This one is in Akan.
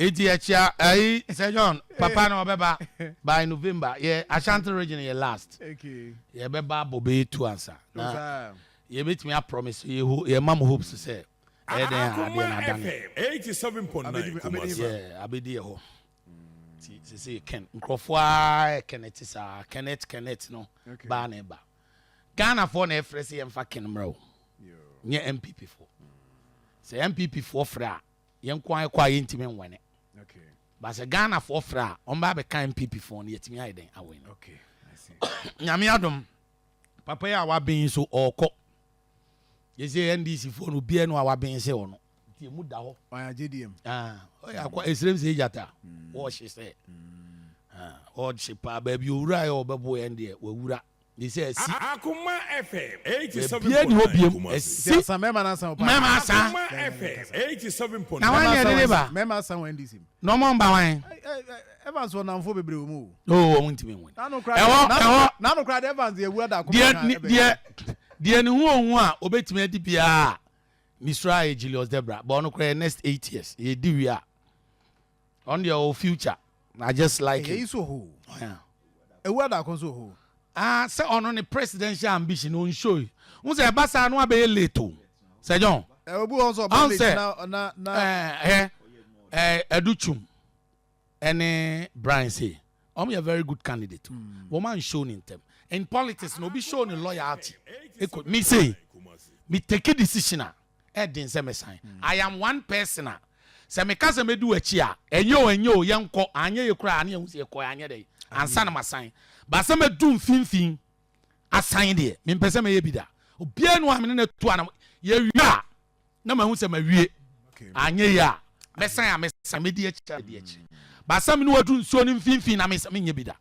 Eti ɛkyia ɛyi Sir John papa na ɔbɛba by November, yɛ Ashanti Region yɛ last. Yɛbɛba abɔ bɛyɛ tu ansa na yɛbɛtumi apromise yɛ ho, yɛma mo hopes sɛ ɛyɛ dɛn a adeɛ no adane. 87.9 Kumasi. Yɛ abɛdi yɛ hɔ nti sese Ken nkurɔfoɔ a Kenneth saa, Kenneth, Kenneth no baa na ɛba Ghanafoɔ na ɛfrɛ sɛ yɛmfa Ken mmerɛ o, nyɛ NPP foɔ. Sɛ NPP foɔ frɛ a, yɛn nko ara kɔ a, yɛntumi nwɛne ba. Sɛ Ghanafoɔ frɛ a, ɔn ba bɛka NPP foɔ no, yɛtumi ayɛ dɛn awɛne. Nyame adom, papa yi a waben so ɔɔkɔ yɛsɛ NDC foɔ no, obiara no a waben sɛ ɔno nti emu da hɔ. Ɔyɛ JDM. Ah, ɔyɛ akɔ esirem sɛ egyata wɔɔhye sɛ, ah, ɔɔhye paa. Baabi owura yɛ ɔbɛbo yɛn deɛ, wawura de sɛ ɛsi. Akoma FM baabiara ni hɔ 87.9 biem. Kumasi. Ɛsi. Asa mɛma na asa wɔ Mɛma asa. Akoma FM 87.9. Na wɔn yɛ de ne ba. Mɛma asa wɔ NDC mu. Na ɔmo mba wan? Ɛ, ɛ, ɛ, Evans wɔ namfo bebree wɔ mu o. Oo, wɔn ntumi nwin. Nanu kura Ɛwɔ ɛwɔ. Nanu kura de Evans yɛ wura da akoma. Deɛ ni deɛ ne ho ohun a obetumi adi biara, misra yɛ Julius Debra, but ɔno koraa yɛ next 8 years yɛ di wia. Ɔno deɛ ɔwɔ future. I just like ɛyɛ yi him. so hɔ. Yeah. Ewura da ako nso hɔ. Ah, sɛ ɔno ne presidential ambition no nso yi n sɛ ɛba saa no abɛyɛ late o, Sir John. Ɛ, obi wɔ nso ɔba Ɔn late na ɛɛ ɛ Adutwum ɛne Brian say ɔmo yɛ very good candidate. Wɔn an show ne ntɛm in politics na obi show ne loyalty eko mi say mi take decision a ɛden sɛ mɛ san. I am one person a sɛ meka sɛ mɛdi w'akyi a, ɛnyɛ o, ɛnyɛ o, yɛnkɔ anyɛ yɛ kura ane yɛn ho sɛ yɛkɔ anyɛ dɛ ansa na ma san ba sɛ mɛdu mfimfin asan deɛ, mempɛ sɛ mɛyɛ bi da. Obiara nu a mene no to anam yɛwie a na mahu sɛ mawie. Anyɛ yi a, mɛsan a mɛsan, mɛdi akyi a mɛdi akyi ba sɛ mene wadu nsuo no mfimfin na mesa menyɛ bi da.